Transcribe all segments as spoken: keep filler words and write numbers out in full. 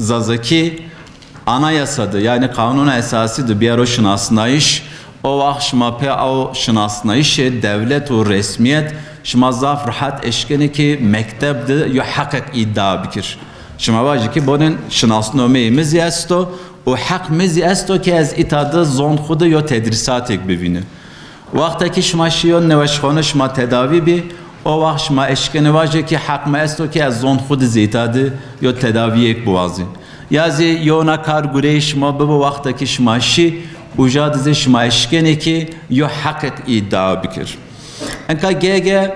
Zazakî anayasa de, yanî Qanûna Esasî de biyaro şinasnayîş, o waxt şima pê o şinasnayîşê dewlet û resmîyet şima zaf rehat eşkenê ki mekteb de yo heqek îdia bikir. Şima vajî ki bonên şinasnomeyê mi zî esto û heq mi zî esto ki ez îta de zon xwu de yo tedrîsatêk bivîni. Wexta ki şima şîyo neweşxane şima tedavî bî, o waxt şima eşkenê vajê ki heq mi esto ki ez zon xwu de zî îta de yo tedavîyêk biwazî. Ya zî yewna kar gureyê şima bibo, wexta ki şima şî, uca de zî şima eşkenê ki yo heqek îdia bikir. Enka gege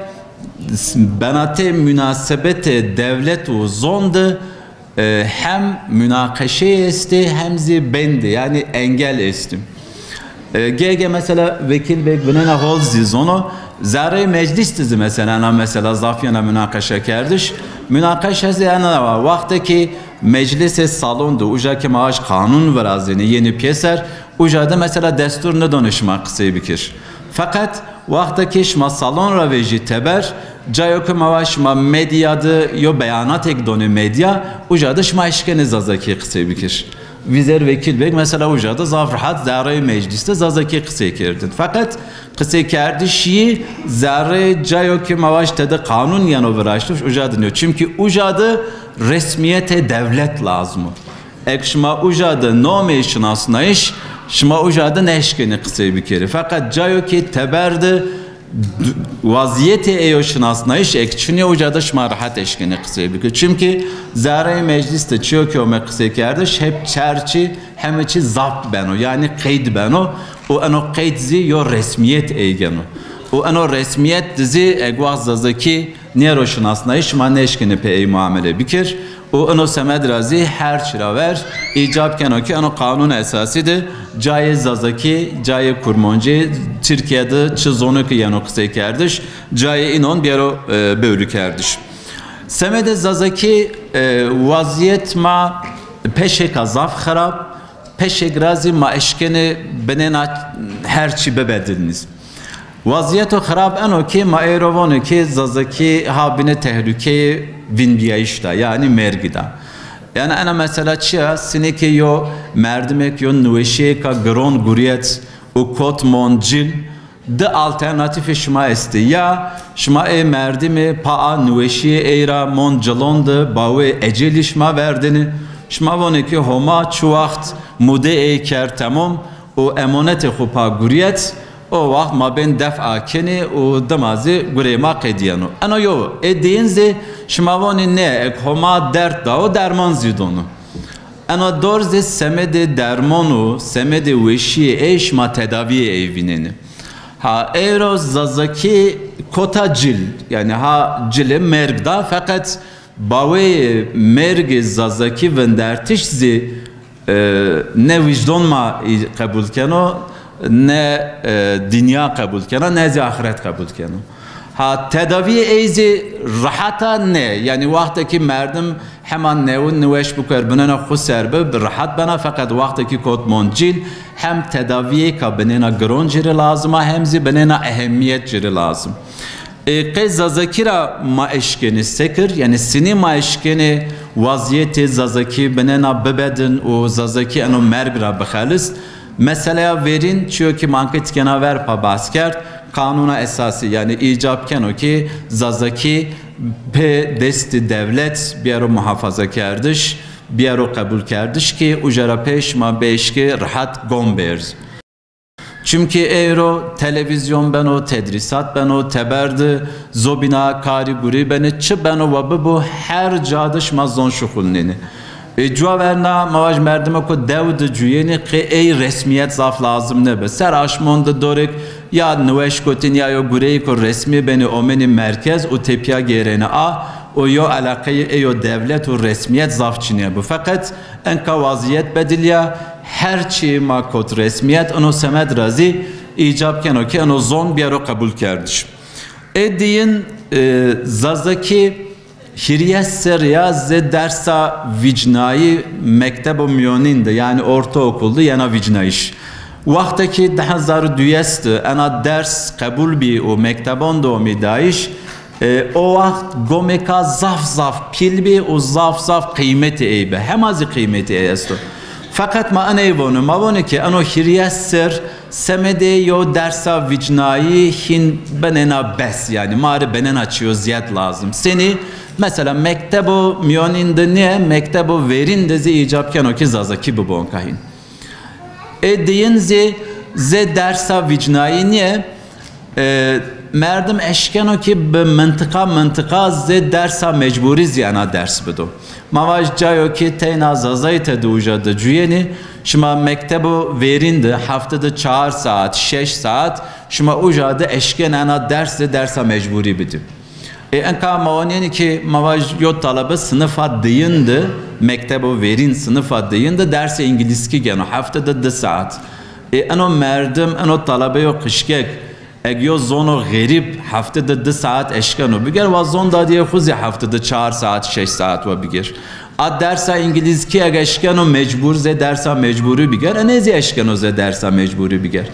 benatê munasebetê dewlet û zon de e, hem munaqeşeyê estê hem zî bendê, yanî engel estê. E, gege mesela Vekîl Beg binêna hol zî zono, zerreyê meclîs de zî mesela ena mesela zaf yena munaqeşekerdiş. Munaqeşe zî ena wa, wextê ki meclîsê salon de, uca ki ma vaj qanûn virazênê, yenê pêser, uca de mesela destûr nidonê şima qisey bikir. Feqet wexta ki şima salon ra vejî teber, cayo ki ma va şima medya de yo beyanatêk donê medya, uca de şima eşkenê zazakî qisey bikir. Vîzer Vekîl Beg mesela uca de zaf rehat zerreyê meclîs de zazakî qisey kerdin. Feqet qiseykerdiş yî zerreyê cayo ki ma vaj tede qanûn yeno viraştiş, uca de nîyo. Çimkî uca de resmîyetê dewlet lazim o. Eg şima uca de nomê şinasnayîş, şima uca de nêşkenê qisey bikerê. Feqet cayo ki teber de d-, wazîyetê ey o şinasnayîş eg çinî yo, uca de şima rehet eşkenê qisey bikerê. Çimkî zerreyê meclîs de çiyo ki ome qiseykerdiş, hep çer çî, heme çî zapt beno, yanî qeyd beno û eno qeyd zî yo resmîyet ey geno. Û eno resmîyet de zî eg waxt zazakî nêro şinasnayîş, şima nêşkenê pê ey muamele bikir. Û ino semed ra zî her çi ra ver îcab keno ki eno Qanûn Esasî de cayê zazakî, cayê kurmancî, Tirkîye de çi zonê ki yeno qiseykerdiş, cayê înon biyero, e, bewrîkerdiş. Semedê zazakî, e, wazîyet ma peşêka zaf xirab, peşêk ra zî ma eşkenê binêna her çî bibedilnîz. Wazîyeto xirab eno ki ma ey ro vonê ki zazakî ha binê tehlukeyê vînbîyayîş de, yanî mergî de. Yanî ena mesela çi ya? Sinê ki yo merdimêk yo niweşîyêka giron gurîyet û kot mond cil, di alternatîfê şima estê. Ya şima ê merdimê pa a niweşîyê ey ra mond cilon de bawê ecelî şima verdênê. Şima vonê ki Homa çi waxt mudê ey kerd temom, û emonetê xwu pa gurîyet, o waxt ma bên defa kenê û dima zî gureyê ma qedîyeno. Eno yo. Ê diyin zî şima vonî nê, eg Homa derd dawo, derman zî dono. Eno dor zî semedê dermon û semedê weşîyê ey şima tedavîyê ey vînenê. Ha ewro zazakî kota cil, yanî ha cilê merg da, feqet baweyê mergê zazakî vindertiş zî e, ne wijdon ma î-, qebul keno, ne, e, dinya qebul keno, ne zî axiret qebul keno. Ha, tedavîyê ey zî rehat a nê. Yanî wextekî merdim hema newe niweş biker, binêna xwu ser bi, bi rehat bena, feqet wextekî kot mond cil, hem tedavîyêka binêna giron ci rê lazim a, hem zî binêna ehemîyet ci rê lazim. Ê, qey zazakî ra ma eşkenê sekir, yanî sinî ma eşkenê wazîyetê zazakî binêna bibedin û zazakî eno merg ra bixelis? Meseleya verîn, çiyo ki ma ankê tikêna ver pa behs kerd, Qanûna Esasî, yanî îcab keno ki zazakî pê destî dewlet biyero muhafazakerdiş, biyero qebulkerdiş ki uca ra pê şima bieşkê rehat gom bêrz. Çimkî ewro televîzyon beno, tedrîsat beno, teber de zobîna karî gurî benê, çi beno wa bibo, her ca de şima zon şuxulnenê. E, cuwa verna ma vaj merdimêko dew de cuyenê, qey ey resmîyet zaf lazim nêbi. Ser aşmon de dorêk ya niweş kotîn ya yo gureyêko resmî benê omenê merkez û tepîya gêrenê a û yo eleqeyê ey û dewlet û resmîyet zaf çinê bo. Feqet enka wazîyet bedilîya, her çî ma kot resmîyet, ino semed ra zî îcab keno ki ino zon biyero qebulkerdiş. Ê diyin, e, zazakî hîrês serrî ya zê dersa vîcnayî mektebo mîyonîn de, yanî ortaokul de yena vîcnayîş. Wexte ki di hezar û duyes de ena ders qebul bî û mektebon de omî dayîş, E, o waxt gomêka zaf zaf pîl bî û zaf zaf qîmetê ey bi. Hema zî qîmetê ey esto. Feqet ma eney vonu, ma vonu ki eno hîrye sir semedê yo dersa vîcnayî hîn benêna bes, yanî ma rê benêna çiyo zîyed lazim. Senî, mesela, mektebo miyonîn de nîye, mektebo verîn de zî îcab keno ki zazakî bibo enka hîn. Ê diyin zî zê dersa vîcnayî nîye. E, merdim eşkeno ki bi mintiqa mintiqa zê dersa mecburî zî ena ders bido. Ma vaj cayo ki teyna zazayî tede uca de cuyenî, şima mektebo verîn de hefte de çar saat, şeş saat şima uca de eşken ena ders zê dersa mecburî bidî. E, enka ma wanîyenî ki ma vaj yo talebe sinifa diyin de, mektebo verîn sinifa diyin de dersê îngilîzkî geno, hefte de di saat. E, eno merdim, eno talebe yo qişkek, eg yo zono xerîb hefte de di saat eşkeno biger, wa zon dadîyê xwu zî hefte de çar saat, şeş saat wa biger. A dersa îngilîzkî eg eşkeno mecbur zê dersa mecburî biger, enê zî eşkeno zê dersa mecburî biger.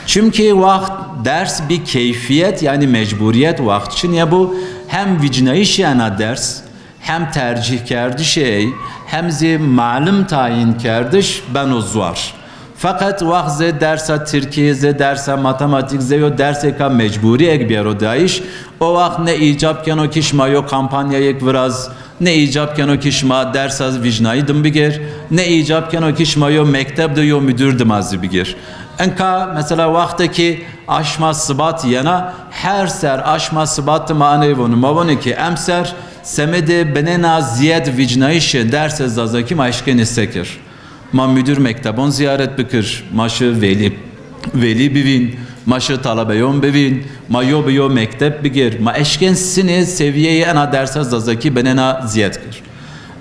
Çimkî waxt ders bî keyfîyet, yanî mecburîyet waxt çinye bo, hem vîcnayîşê ena ders, hem tercîhkerdişê ey, hem zî malim tayînkerdiş beno zwar. Feqet waxt zê dersa tirkî, zê dersa matematîk, zê yo dersêka mecburî eg bêro dayîş, o waxt ne îcab keno ki şima yo kampanyayêk viraz, ne îcab keno ki şima dersa vîcnayî dim bigêr, ne îcab keno ki şima yo mekteb de yo mudîr dima zî bigêr. Enka mesela waxte ki aşma sibat yena, her ser aşma sibat de ma eney vonu. Ma vonu ki emser semedê binêna zîyed vîcnayîşê dersê zazakî ma eşkenê se kir. Ma mudîr mektebon zîyaret bikir, ma şi velî, velî bivîn, ma şi talebeyon bivîn, ma yo bi yo mekteb bigêr, ma eşken sinê sevîyeyê ena dersa zazakî binêna zîyed kir.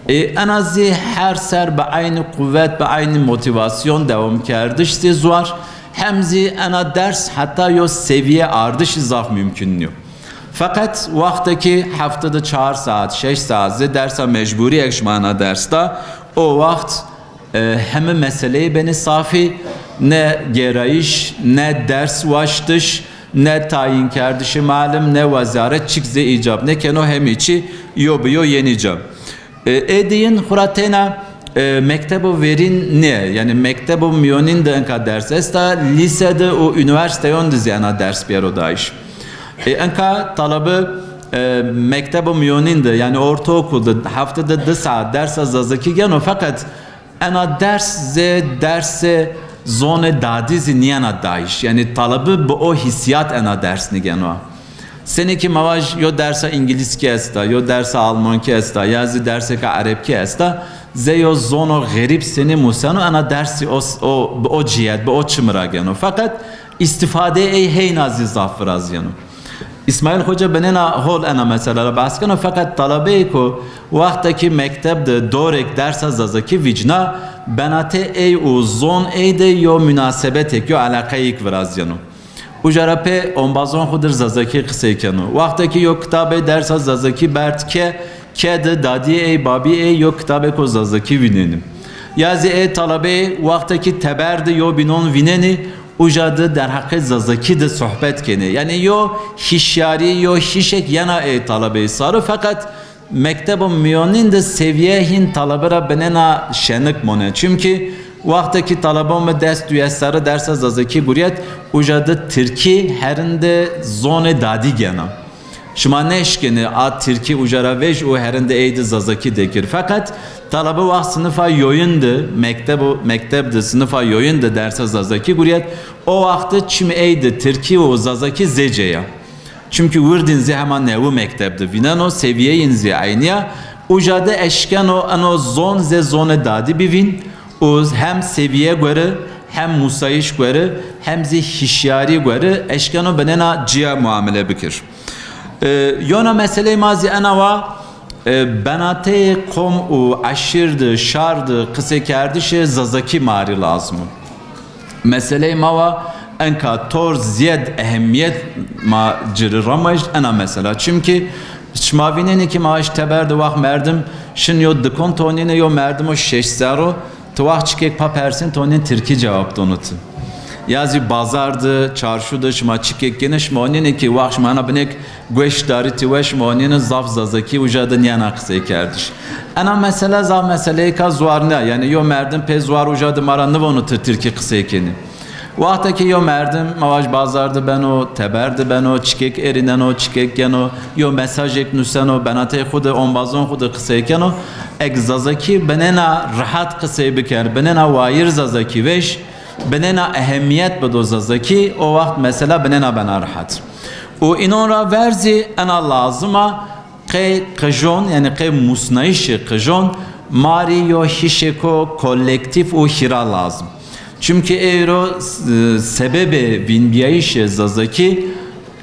Ê, ena zî her ser bi eynî quwet, bi eynî motîvasyon dewamkerdişî zî zwar, hem zî ena ders heta yo sevîye ardişî zaf mumkun nîyo. Feqet waxte ki hefte de çar saat, şeş saat zê dersa mecburî eg şima ena ders da, o waxt, e, heme meseleyê benê safî, ne gêrayîş, ne ders waştiş, ne tayînkerdişê malim, ne wezaret çik zê îcab nêkeno, hemî çî yo bi yo yenî ca. E, ê diyin xwura teyna, e, mektebo verîn nê, yanî mektebo miyonîn de enka ders esta, lîse de û unîversîteyon de zî ena ders bêro dayîş. E, enka talebe, e, mektebo miyonîn de, yanî ortaokul de, hefte de di saat dersa zazakî geno, feqet ena ders zê dersê zonê dadî zî nîyena dayîş. Yanî talebe bi o hîsîyat ena ders nîgeno. Senî ki ma vaj yo dersa îngilîzkî esta, yo dersa almankî esta, ya zî dersêka erebkî esta, zê yo zono xerîb senî museno, ena ders zî o, o, bi o cîyet, bi o çimi ra geno. Feqet îstîfadeyê ey heyna zî zaf virazîyeno. Îsmaîl Xoca binêna hol ena mesela ra behs keno, feqet talebeyêko waxte ki mekteb de dorêk dersa zazakî vîcna, benatê ey û zon ey de yo munasebetêk, yo eleqeyêk virazîyeno. Uca ra pê ombazon xwu dir zazakî qisey keno. Waxte ki yo kitabê dersa zazakî berd ke, ke de dadîyê ey, babîyê ey yo kitabêko zazakî vînenî. Ya zî ê talebeyê waxte ki teber de yo bînon vînenî, uca de derheqê zazakî de sohbet kenê. Yanî yo hîşyarî, yo hîşêk yena ê talebeyî sar o, feqet mektebo miyonîn de sevîye hîn talebe ra binêna şenik monê. Çimkî waxte ki talebon mi des duyes serre dersa zazakî gurîyet, uca de tirkî herinde zonê dadî gena. Şima nêşkenê a tirkî uca ra vej û herinde ey de zazakî dekir. Feqet talebe waxt sinifa yoyin de, mektebo, mekteb de sinifa yoyin de dersa zazakî gurîyet, o waxt de çimê ey de tirkî û zazakî zê cê ya. Çimkî wirdîn zî hema newi mekteb de vîneno, sevîyeyîn zî eynî ya. Uca de eşkeno eno zon zê zonê dadî bivîn û hem sevîye gore, hem musayîş gore, hem zî hîşyarî gore eşkeno binêna cîya muamele bikir. E, yona meseleyê ma zî ena wa, e, benateyê qom û eşîr de, şar de qiseykerdişê zazakî ma rê lazim o. Meseleyê ma wa enka tor zîyed ehemîyet ma ci rê ramajt ena mesela. Çimkî şima vînenî ki ma eşt teber de waxt merdim şin yo dikon tonînê yo merdimo şeş serr o, ti waxt çikêk pa persên tonîn tirkî cewab dono ti. Ya zî bazar de, çarşu de şima çikêk gênê, şima onîyenê ki waxt şima ena binêk gueş daritî we, şima onîyenê zaf zazakî uca de nîyena qiseykerdiş. Ena mesele zaf meseleyêka zuar nîya. Yanî yo merdim pê zuar uca de ma ra nivonu ti tirkî qisey kenî. Wexta ki yo merdim ma vaj bazar de beno, teber de beno, çikêk erîneno, çikêk geno, yo mesajêk nuseno, benatey xwu de, ombazon xwu de qisey keno, eg zazakî binêna rehat qisey biker, binêna wayîr zazakî vêş, binêna ehemîyet bido zazakî, o wext mesela binêna bena rehat. Û înon ra ver zî ena lazim a, qey qijon, yanî qey musnayîşê qijon ma rê yo hîşêko kolektîf û hîra lazim. Çimkî ewro, e, sebebê vînbîyayîşê zazakî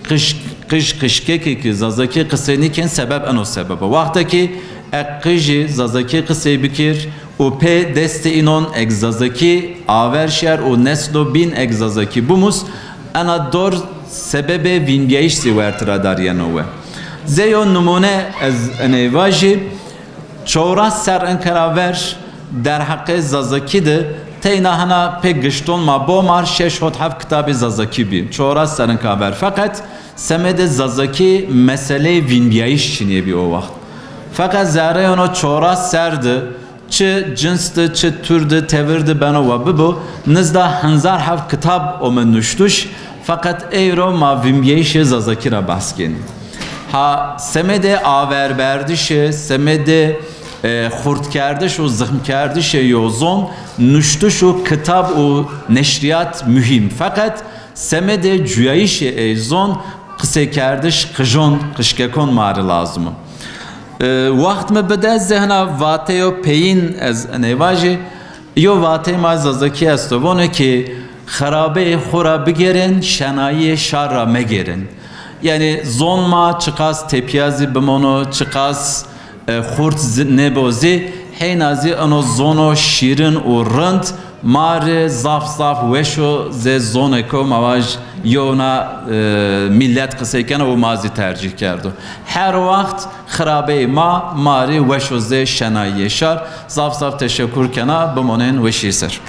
qij, qij qijkekê ki zazakî qisey nîkên sebeb eno sebeb o. Wexta ki e qijî zazakî qisey bikir û pê destê înon eg zazakî aver şer û neslo bîn eg zazakî bimus, ena dor sebebê vînbîyayîş zî werti ra dar yeno we. Zê yo nimûne ez eney vajî, çewres serr inke ra ver derheqê zazakî de teyna hina pê gişton ma bo mar şeş hot heft kitabê zazakî bî. Çewres serr inka ver. Feqet semedê zazakî meseleyê vînbîyayîş çinîyebî o wext. Feqet zerreyê ino çewres serr de çi cins de, çi tur de, tevir de beno wa bibo, nizda henzar heft kitab ome nuştuş, feqet ewro ma vînbîyayîşê zazakî ra behs kenî. Ha semedê averberdişê, semedê, e, xurtkerdiş û zixmkerdişê yo zon, nuştiş û kitab û neşrîyat muhîm. Feqet semedê cuyayîşê ey zon qiseykerdiş qijon, qijkekon ma rê lazim o. E, wext mi bide, zê hina vateyo peyîn ez eney vajî. Yo vateyê ma zazakî esto, vono ki xirabeyê xo ra bigêrên, şenayîyê şar ra megêrên. Yanî zon ma çiqas tepîya zî bimono, çiqas, e, xurt zi-, nêbo zî, heyna zî ino zono şîrin û rind ma rê zaf zaf weş o, zê zonêko ma vaj yewna, e, mîlet qisey keno û ma zî tercîh kerdo. Her wext xirabeyê ma, ma rê weş o zê şenayîyê şar. Zaf zaf teşekur kena, bimonên weşî ser.